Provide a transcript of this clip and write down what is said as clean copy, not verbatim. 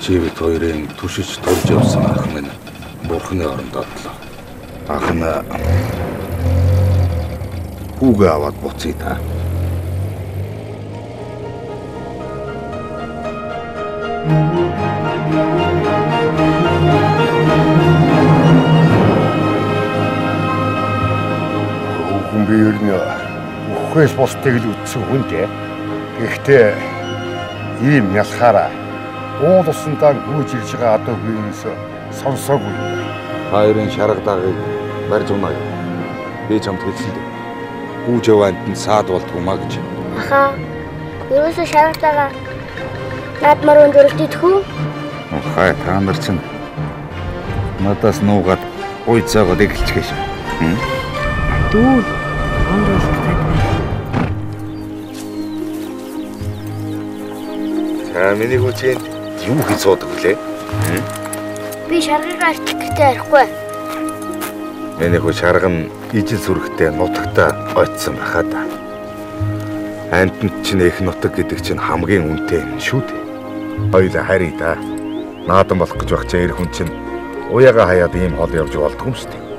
Чи бид хоёрын түшиж турж явсан ах минь бурхны оронд одлоо. Ах нь хүүгээ аваад буцъя та. Хүн би ер нь үхээс бусдыг л үтсэн хүн дээ. Гэхдээ ийм ялахаараа уул усандаа гүйж ирж байгаа адуугүйнээс сонсоогүй. Та хоёрын шарга дагыг барьж унаа юу? Би чамд хэлсэн дээ. Гүйж яваа амьтанд саад болдгоо маа гэж. Ахаа, ерөөсөө шарга дагаа наадмаар үнд өрөлт идэх үү? Хай, та нар чинь надаас нуугаад уйцаагаад эхэлчихээ шээ. Дүү ондуулах гэдэг. За, миний хүчин юу хийж суудаг вүлээ? Би шаргыг артал гэртээ арихгүй. Миний хүү шарга нь ижил сүрэгтэй нутагта ойтсон байхаа да. Амьтанд чинь их нутаг гэдэг чинь хамгийн үнэтэй юм шүү дээ. Хоёулаа харъя да. Наадам болох гэж байх чинь эр хүн чинь уяага хаяад ийм хол явж болдгүй юм шүү дээ.